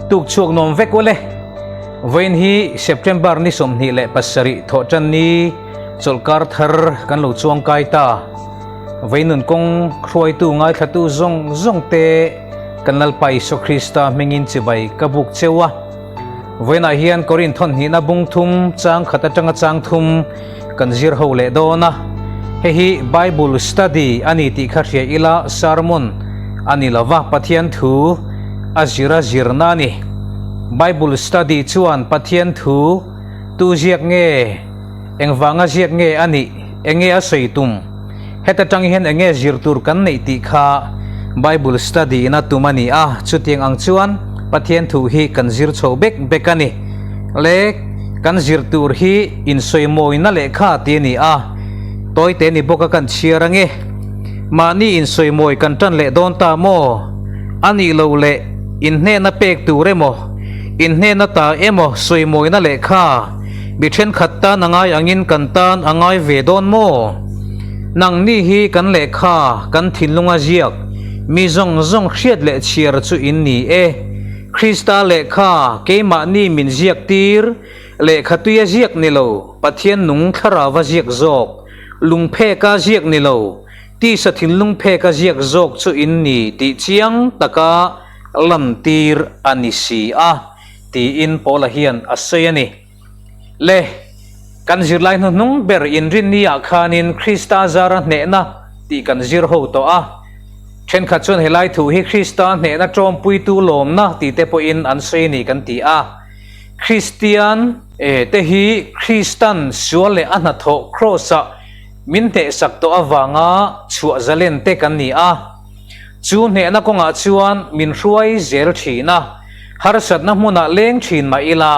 Tuk chhuak nuam vek ule. Vawiin hi September ni 27 thawhtan ni chawlhkar thar kan lo chuang kai ta. Vawiin nun kawng hruaitu ngaithlatu zawng zawng te kan Lalpa Isua Krista hmingin chibai ka buk cheu a. Vawiinah hian Korin thawnhnihna bung thum chang khat atanga chang thum kan zir ho leh dawn a. Hei hi Bible study a ni tih kha hria ila sermon a ni lo va, Pathian thu a zira zirna a ni. Bible study chuan Pathian thu tu ziak nge, engvanga ziak nge a nih, enge a sawi tum, heta tang hian enge zir tur kan neih tih kha Bible study in a tum a ni a, chutiang ang chuan Pathian thu hi kan zir chho bek bek a ni. Le kan zir tur hi insawimawina lehkha ti a ni a, tawite ni bawka kan chhiar ange. Mahni insawimawi kan tan leh dawn ta maw? A nih loh leh inhnehna pek tur emaw, inhnehna ta emaw sawimawina lehkha mi thenkhat tan a ngai angin kan tan a ngai ve dawn maw? Nangni hi kan lehkha kan thinlunga ziak mi zawng zawng hriat leh chhiar chu in ni e. Krista lehkha keimahni min ziak tir, lehkha tuia ziak ni lo, Pathian nung thlarauva ziak zawk, lungpheka ziak ni lo, tisa thinlungpheka ziak zawk chu in ni tih chiang taka lantir a ni si a, tiin Paula hian a sawi a ni. Le, kan zirlai hnuhnung ber inrinni ah khanin Krista zara hnehna tih kan zir ho tawh a. Thenkhat chuan helai thu hi Krista hnehna tawmpuitu lawmna tih te pawhin an sawi a ni kan ti a. Kristian te hi Kristan sual leh a hnathawh Kraws-ah min hnehsak tawh avanga chhuah zalen te kan ni a. Chu hnehna kawngah chuan min hruai zel thin a, harsatna hmunah leng thin mah ila,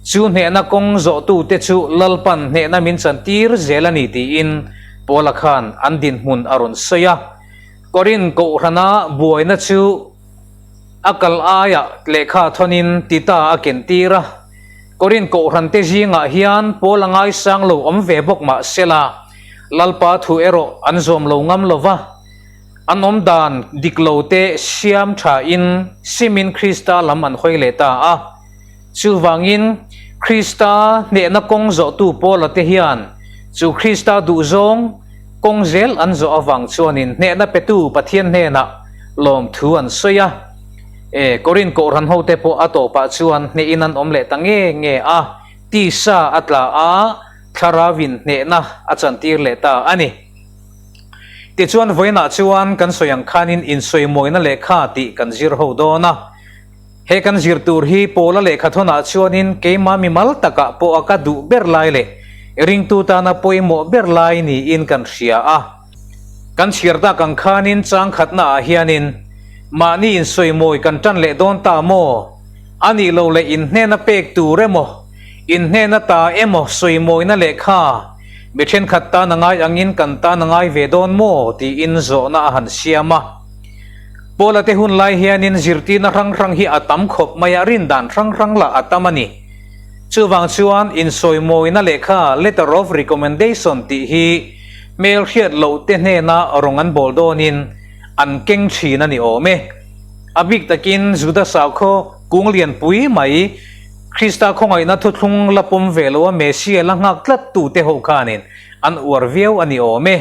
chu hnehna kawng zawhtute chu Lalpan hnehna min chantir zel a ni tiin Paula khan an dinhmun a rawn sawi a. Korin kohhrana buaina chu a kal aiah lehkha thawnin Tita a kentir a. Korin kohhrante zingah hian Paula ngaisang lo awm ve bawk mah sela, Lalpa thu erawh an zawm lo ngam lo va. An awm dan dik lo te siam thain simin Krista lam an hawi leh ta a. Chuvangin, Krista hnehna kawng zawhtu Paula te hian chu Krista duhzawng kawng zel an zawh avang chuanin hnehna petu Pathian hnenah lawmthu an sawi a. E, Korin kohhran hote pawh a tawpah chuan hnehin an awm leh ta nge nge a, tisa a tla a, thlarauin hnehna a chantir leh ta a ni. Tichuan, vawiinah chuan kan sawi ang khanin insawimawina lehkha tih kan zir ho dawn a. He kan zir tur hi Paula lehkhathawnah chuanin keimah mimal takah pawh a ka duh ber lai leh ringtu tana pawimawh ber lai niin kan hria a. Kan chhiar tak ang khanin chang khatnaah hianin mahni insawimawi kan tan leh dawn ta maw? A nih loh leh inhnena pek tur emaw, inhnena ta emaw sawimawina lehkha mi thenkhat tan a ngai angin kan tan a ngai ve dawn maw? tiin zawhna a han siam a. Paula te hun lai hianin zirtirna hrang hrang hi a tam khawp mai a, rin dan hrang hrang lah a tam a ni. Chuvang chuan insawimawina lehkha, letter of recommendation, tih hi hmel hriat loh te hnena rawng an bawl dawnin an keng thin a ni awm e. A bik takin Juda sakhaw kung lianpui mai Krista khawngaihna thuthlung la pawm ve loa Messiah la nghak tlat tute ho khanin an uar viau a ni awm e.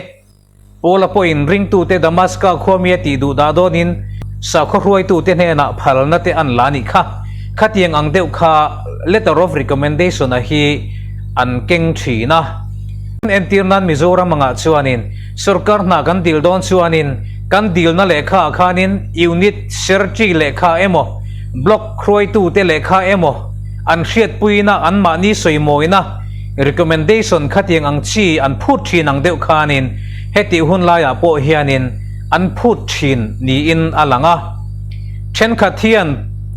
Paula pawhin ringtute Damaska khuami a tih duh dah dawnin sakhaw hruaitute hnenah phalna te an la nih kha. Khatiang ang deuh kha letter of recommendation a hi an keng thin a. Entir nan Mizoram angah chuanin sorkar hna kan dil dawn chuanin kan dilna lehkha ah khanin unit serchi lehkha emaw block hruaitute lehkha emaw an hriatpuina anmahni sawimawina Recommendation khatiang ang chi an phut thin ang deuh khanin hetih hun laiah pawh hianin an phut thin niin a lang a. Thenkhat hian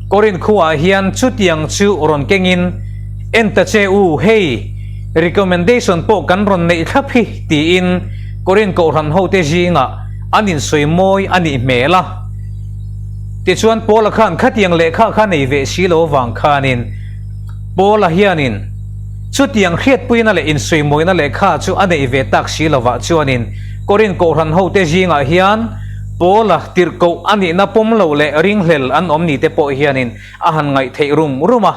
Korin khuaah hian chutiang chu rawn kengin en ta che u, hei recommendation pawh kan rawn neih thlap hi tiin Korin kohhran hote zingah an insawi mawi a nih hmel a. Tichuan Paula khan khatiang lehkha kha nei ve si lo avang khanin Paula hianin chutiang hriatpuina leh insuimawina lehkha chu a neih ve tak si lovah chuanin Korin kohhran hote zingah hian Paula tirhkoh a nihna pawm lo leh ringhlel an awm ni te pawh hianin a han ngaih theih rum rum a.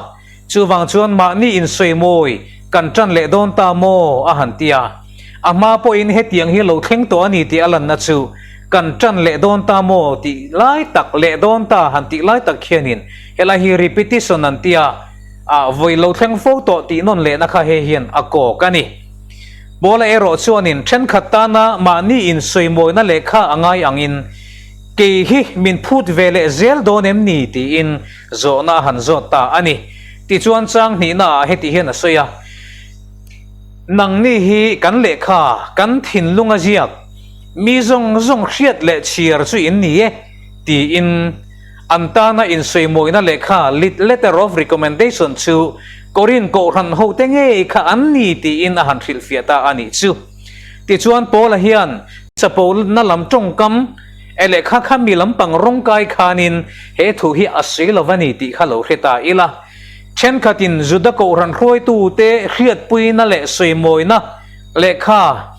Chuvang chuan mahni insawimawi kan tan leh dawn ta maw? a han ti a. A hma pawhin hetiang hi lo thleng tawh a ni tih a lanna chu kan tan leh dawn ta maw tih lai tak leh dawn ta han tih lai tak khianin helai hi repetition an ti a, ah vawi lo thleng fo tawh tih nawn lehna kha hei hian a kawk a ni. Paula erawh chuanin thenkhat tana mahni insawimawina lehkha a ngai angin kei hi min phut ve leh zel dawn em ni tiin zawhna a han zawt ta a ni. Tichuan chang hnihnaah heti hian a sawi a, Nangni hi kan lehkha, kan thinlung a ziak, mi zawng zawng hriat leh chhiar chu in ni e, tiin an tana insawimawina lehkha, letter of recommendation, chu Korin Kohhran hote ngei kha an ni tiin a han hrilhfiah ta a nih chu. Tichuan Paula hian chapona lam tawngkam e lehkha kha mi lampang rawngkai khanin he thu hi a sawi lo va ni tih kha lo hre ta ila. Thenkhatin Juda Kohhran hruaitute hriatpuina leh sawimawina lehkha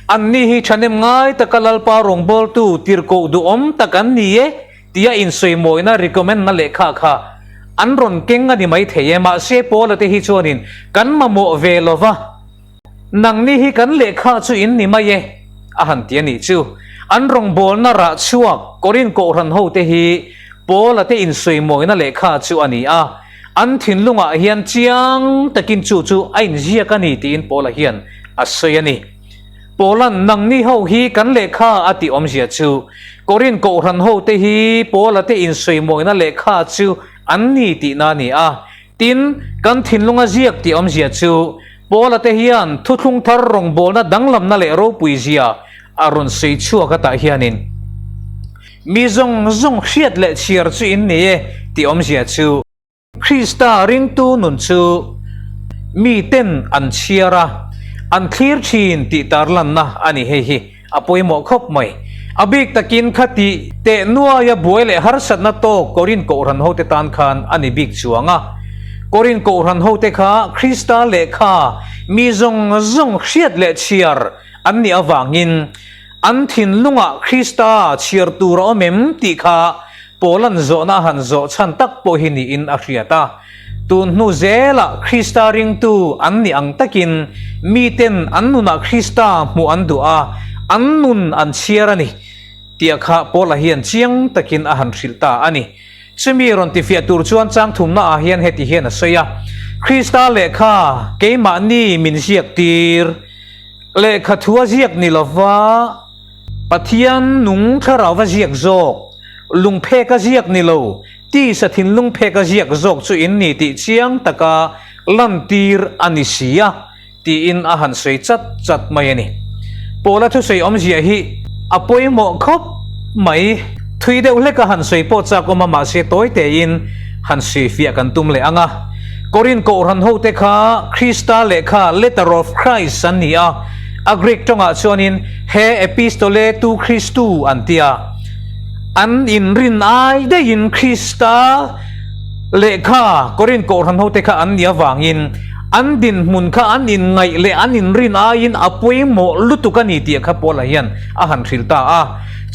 anni hi thahnem ngai taka Lalpa rawngbawltu tirhkoh duhawm tak an ni e tia insawimawina recommend-na lehkha kha an rawn keng a ni maithei e. Mahse Paula te hi chuanin kan mamawh ve lo va. Nangni hi kan lehkha chu in ni mai e, a han ti a nih chu. An rawngbawlna rah chhuak Korin Kohhran hote hi Paula te insawimawina lehkha chu a ni a, an thinlungah hian chiang takin chu chu a inziak a ni tiin Paula hian a sawi a ni. Paula'n nangni ho hi kan lehkha a tih awmzia chu Korin Kohhran hote hi Paula te insawimawina lehkha chu an ni tihna a ni a, Tin, kan thinlunga ziak tih awmzia chu Paula te hian thuthlung thar rawngbawlna danglamna leh ropui zia a rawn sawi chhuak a tah hianin mi zawng zawng hriat leh chhiar chu in ni e tih awmzia chu Krista ringtu nun chu mi ten an chhiar a, an thlir thin tih tarlanna a ni hei hi. A pawimawh khawp mai. A bik takin khati teh nuaia buai leh harsatna tawk Korin Kohhran hote tan khan a ni bik chuang a. Korin Kohhran hote kha Krista lehkha mi zawng zawng hriat leh chhiar an nih avangin an thinlungah Krista chhiar tur a awm em tih kha Paula'n zawhna a han zawh chhan tak pawh hi niin a hriat a. Tun hnu zelah Krista ringtu an nih ang takin miten an nunah Krista hmuh an duh a, an nun an chhiar a ni, tia kha Paula hian chiang takin a han hrilh ta a ni. Chumi rawn tifiah tur chuan chang thumnaah hian heti hian a sawi a, Krista lehkha keimahni min ziak tir, lehkha thu a ziak ni lova Pathian nung thlarau a ziak zawk, lungphek a ziak ni lo, Tisa thinlung phek a ziak zawk chu in ni tih chiang taka lantir a ni si a, tiin a han sawi chat chat mai a ni. Paula thusawi awmzia hi a pawimawh khawp mai. Thui deuh hlek a han sawi pawh chak awm a, mahse tawi tein han sawifiah kan tum leh ang a. Korin Kohhran hote kha Krista lehkha, Letter of Christ, an ni a, a Greek tawngah chuanin He Epistole to Christu an ti a. An inrin ai daihin Krista lehkha Korin Kohhran hote kha an nih avangin an dinhmun kha an inngaih leh an inrin aiin a pawimawh lutuk a ni tih kha Paula hian a han hrilh ta a.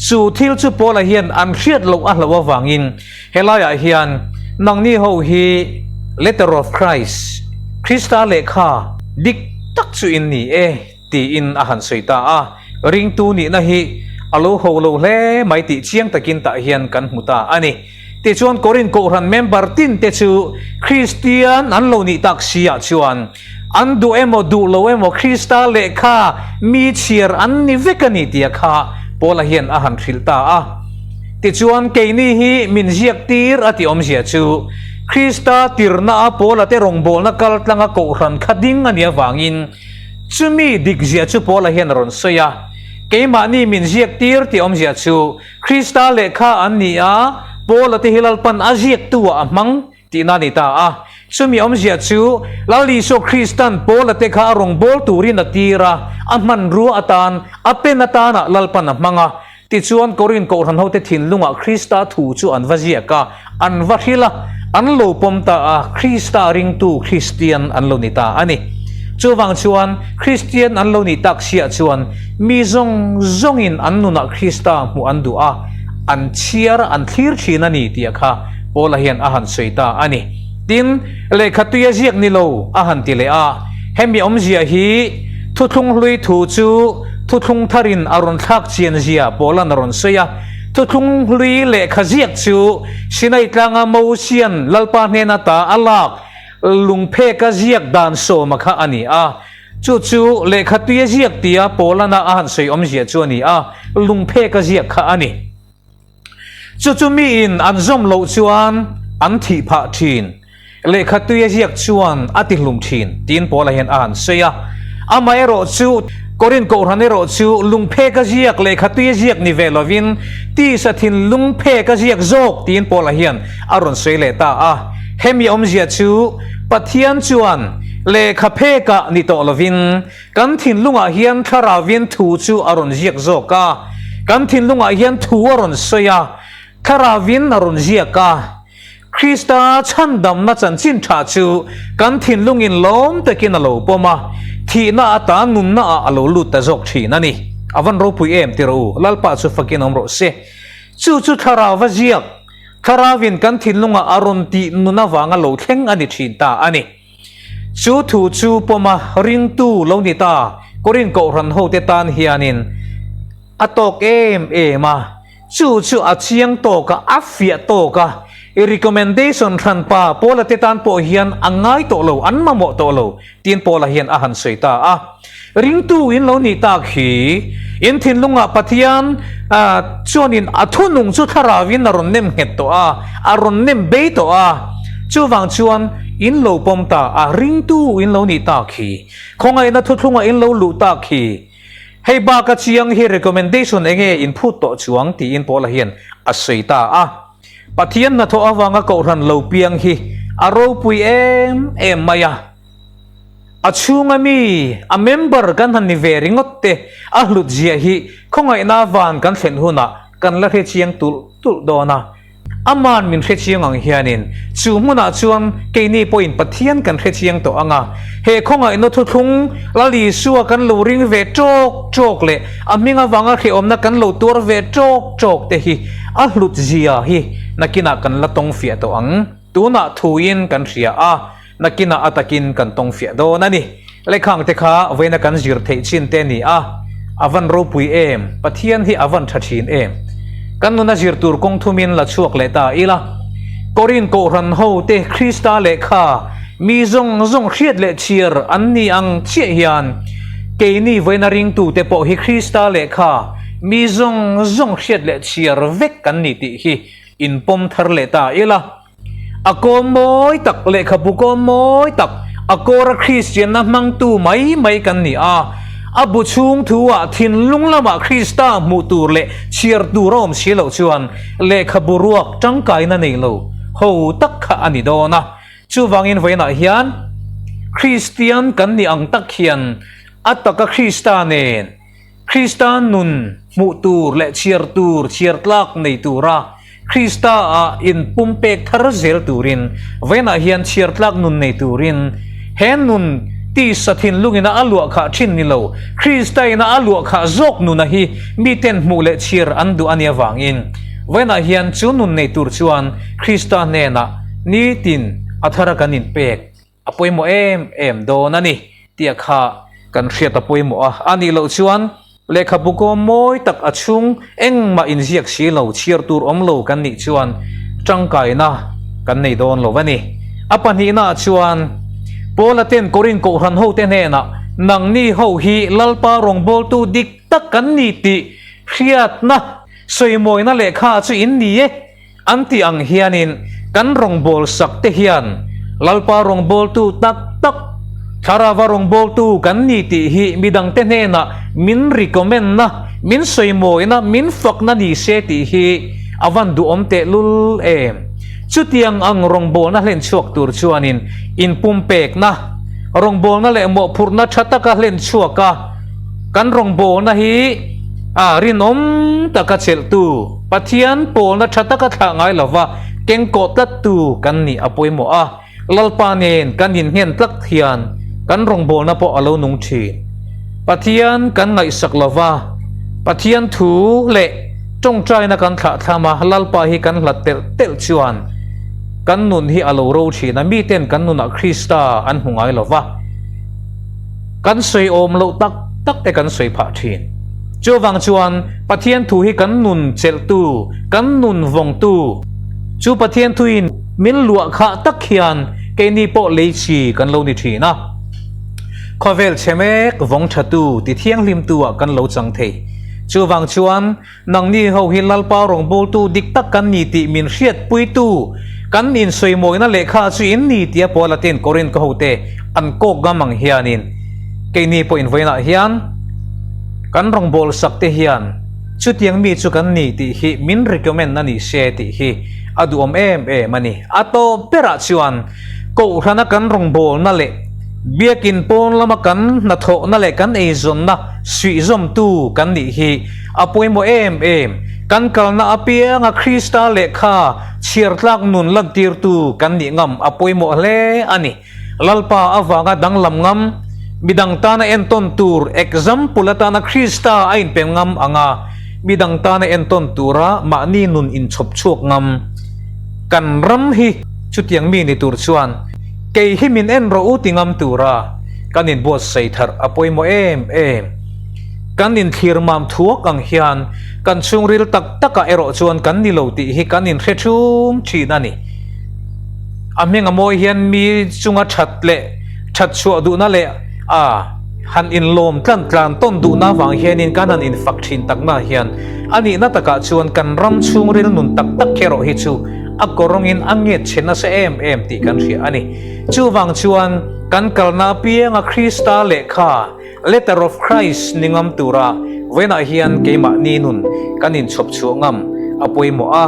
Chu thil chu Paula hian an hriat loh a hlauh avangin helaiah hian nangni ho hi Letter of Christ, Krista lehkha dik tak chu in ni e. Tiin a han sawi ta a, ringtu nihna hi a lo ho lo hle mai tih chiang takin tah hian kan hmu ta a ni. Tichuan Korin Kohhran member tin te chu Kristian an lo nih tak si ah chuan an duh emaw duh lo emaw Krista lehkha mi chhiar an ni vek a ni tia kha Paula hian a han hrilh ta a. Tichuan keini hi min ziak tir a tih awmzia chu Krista tirna a Paula te rawngbawlna kal tlanga Kohhran kha ding a nih avangin Chumi dikzia chu Paula hian a rawn sawi a, Keimahni min ziak tir tih awmzia chu Krista lehkha an ni a, Paula te hi Lalpan a ziaktu ah a hmang tihna a ni ta a. Chumi awmzia chu Lal Isua Kristan Paula te kha a rawngbâwl turin a tir a, a hmanrua atan, a pen atanah Lalpan a hmang a. Tichuan Korin Kohhran hote thinlungah Krista thu chu an va ziak a, an va hrilh a, an lo pawm ta a, Krista ringtu Kristian an lo ni ta a ni. Chuvang chuan Kristian an lo nih tak siah chuan mi zawng zawngin an nunah Krista hmuh an duh a. an chhiar a, an thlir thin a ni tih kha Paula hian a han sawi ta a ni. Tin, lehkha tuia ziak ni lo a han ti leh a, hemi awmzia hi thuthlung hlui thu chu thuthlung tharin a rawn thlak chian zia Paula'n a rawn sawi a, thuthlung hlui lehkha ziak chu Sinai tlanga Mosia'n Lalpa hnena ta a lak lungpheka ziak dan sawma kha a ni a. Chu chu lehkha tuia ziak tia Paulana a han sawi awmzia chu a ni a, lungpheka ziak kha a ni. Chu chu miin an zawm loh chuan an thih phah thin. Lehkha tuia ziak chuan a ti hlum thin, tiin Paula hian a han sawi a. Amaherawh chu, Korinth Kohhran erawh chu lungpheka ziak lehkha tuia ziak ni ve lovin tisa thinlung pheka ziak zawk tiin Paula hian a rawn sawi leh ta a. Hemi awmzia chu Pathian chuan lehkha phekah ni tawh lovin kan thinlungah hian Thlarauvin thu chu a rawn ziak zawk a, kan thinlungah hian thu a rawn sawi a, Thlarauvin a rawn ziak a. Krista chhandamna chanchin tha chu kan thinlungin lawm takin a lo pawm a, thihna ata nunna ah a lo lut ta zawk thin a ni. A van ropui em ti rawh u, Lalpa chu fakin awm rawh se. Chu chu Thlarauva ziak. Thlarauin kan thinlungah a rawn tih nun avanga lo thleng a ni thin ta a ni. Chu thu chu pawma ringtu lo ni ta Korin Kohhran hote tan hianin a tawk em em a, chu chu a chiang tawk a, a fiah tawk a, i recommendation hranpa Paula te tan pawh hian a ngai tawh lo, an mamawh tawh lo tiin Paula hian a han sawi ta a. Ringtu in lo nih tak hi in thinlungah Pathian chuanin a thunung chu thlarauin a rawn nem nghet tawh a, a rawn nem bei tawh a. Chuvang chuan in lo pawm ta a, ringtu in lo nih tak hi, khawngaihna thuthlungah in lo luh tak hi, hei baka chiang hi recommendation enge in phut tawh chuang tiin Paula hian a sawi ta a. Pathian hnathawh avanga kohhran lo piang hi a ropui em em mai a. A chhunga mi, a member kan han ni ve ringawt te a hlut zia hi khawngaihna van kan thlen hunah kan la hre chiang tulh tulh dawn a. Aman min hre chiang ang hianin chu hmunah chuan keini pawhin Pathian kan hre chiang tawh ang a. He khawngaihna thuthlung Lal Isua kan lo ring ve tawk tawk leh a hming avanga hrehawmna kan lo tuar ve tawk tawk te hi a hlut zia hi nakinah kan la tawng fiah tawh ang. Tunah thuin kan hria a. Nakinah a takin kan tawng fiah dawn a ni. Lekhang te kha vawiina kan zir theih chin te a ni a, a van ropui em, Pathian hi a van tha thin em. Kan nuna zir tur kawng thumin la chhuak leh ta ila. Korin Kohhran ho te Krista lehkha mi zawng zawng hriat leh chhiar an ni ang chiah hian keini vawiina ringtu te pawh hi Krista lehkha mi zawng zawng hriat leh chhiar vek kan ni tih hi inpawm thar leh ta ila. A kawm mawi tak, lehkhabu kawm mawi tak, a kawra Kristianna hmangtu mai mai kan ni a. A bu chhung thu-ah thinlung lamah Krista hmuh tur leh chhiar tur a awm si loh chuan lehkhabu ruak tangkaina nei lo ho tak kha a ni dawn a. Chuvangin vawiinah hian Kristian kan nih ang tak hian a taka Krista nen Krista nun hmuh tur leh chhiar tur, chhiar tlak nei tura Krista-ah inpumpek thar zel turin, vawiinah hian chhiar tlak nun nei turin, he nun tisa thinlungina a luah khah thin ni lo, Krista-ina a luah khah zawk nuna hi miten hmuh leh chhiar an duh a nih avangin, vawiinah hian chu nun nei tur chuan Krista hnenah nitin a thara kan inpek. A pawimawh em em dawn a ni tih kha kan hriat a pawimawh a, a nih loh chuan lehkhabu kawm mawi tak a chhung engmah inziak si lo, chhiar tur awm lo kan nih chuan tangkaina kan nei dawn lo a ni. A pahnihnaah chuan Paula ten Korin Kohhran hote hnenah nangni ho hi Lalpa rawngbawltu dik tak kan ni tih hriatna sawimawina lehkha chu in ni e. An tih ang hianin kan rawngbâwl sak te hian Lalpa rawngbâwltu tak tak, Thlarauva rawngbâwltu kan ni tih hi midangte hnênah min recommend-na, min sawimawina, min fakna ni se tih hi a van duhawm tehlul em. Chutiang ang rawngbâwlna hlen chhuak tur chuanin inpumpêkna, rawngbâwlna leh mawhphurhna tha taka hlen chhuak a, kan rawngbâwlna hi a rinawm taka chelhtu, Pathian pawlna tha taka thlah ngai lova kengkawh tlattu kan nih a pawimawh a, Lalpa nen kan innghen tlat hian kan rawngbawlna pawh a lo nung thin. Pathian kan ngaihsak lova, Pathian thu leh Tawngtaina kan thlahthlam a, Lalpa hi kan hlat telh telh chuan kan nun hi a lo ro thin a, miten kan nunah Krista an hmu ngai lo va, kan sawi awm loh tak tak te kan sawi phah thin. Chuvang chuan Pathian thu hi kan nun chelhtu, kan nun vawngtu, chu Pathian thuin min luah khah tak hian keini pawh lei chi kan lo ni thin a. Khawvel chhe mek vawng thatu ti thianghlimtu ah kan lo chang thei. Chuvang chuan nangni ho hi Lalpa rawngbawltu dik tak kan ni tih min hriatpuitu kan insawimawina lehkha chu in ni tia Paula ten Korinth ka hote an kawk ngam ang hianin keini pawh invawiinah hian kan rawngbawlsak te hian chutiang mi chu kan ni tih hi min recommend a ni se tih hi a duhawm em em a ni. A tawp berah chuan Kohhrana kan rawngbawlna leh Biakin pawn lama kan hnathawhna leh kan eizawnna suihzawmtu kan nih hi a pawimawh em em. Kan kalna apianga Krista lehkha chhiartlak nun lantirtu kan nih ngam a pawimawh hle a ni. Lalpa avanga danglam ngam, midang tana entawn tur example atana Krista a inpe ngam anga midang tana entawn tura mahni nun inchhawp chhuak ngam kan ram hi chutiang mi ni tur chuan Kei hi min en rawh u ti ngam tura kan inbuatsaih tharh a pawimawh em em. Kan inthlir mam thuak ang hian kan chhungril tak takah erawh chuan kan ni lo tih hi kan inhre thum thin a ni. A hming a mawi hian mi chunga that leh that chhuah duhna leh a han inlawm tlan tlan tawn duhna avang hianin kan han infak thin takna hian a nihna takah chuan kan ram chhungril nun tak tak erawh hi chu A kawrawngin a nget chhe nasa em em tih kan hria a ni. Chuvang chuan kan kalna apianga Krista lehkha, Letter of Christ, ni ngam tura vawiinah hian keimahni nun kan inchhawp chhuah ngam a pawimawh a.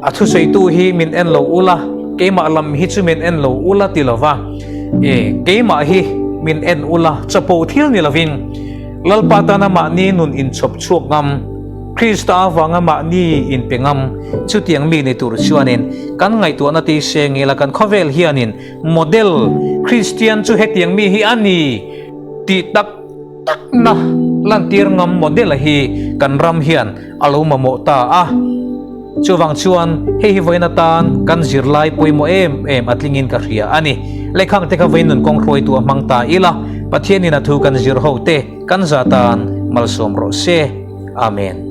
A thusawitu hi min en lo ula, keimah lam hi chu min en lo ula ti lova, e, keimah hi min en ula, chapo thil ni lovin Lalpa tana mahni nun inchhawp chhuak ngam, Krista avanga mahni inpe ngam chutiang mi ni tur chuanin kan ngaihtuahna ti se ngila kan khawvel hianin model Kristian chu hetiang mi hi a ni tih tak takna lantir ngam model hi kan ram hian a lo mamawh ta a. Chuvang chuan hei hi vawiin atan kan zirlai pawimawh em em a tlingin ka hria a ni. Lehkhang te kha vawiin nun kawng hruaitu a hmang ta ila Pathianin a thu kan zir ho te kan za tan malsawm rawh se. Amen.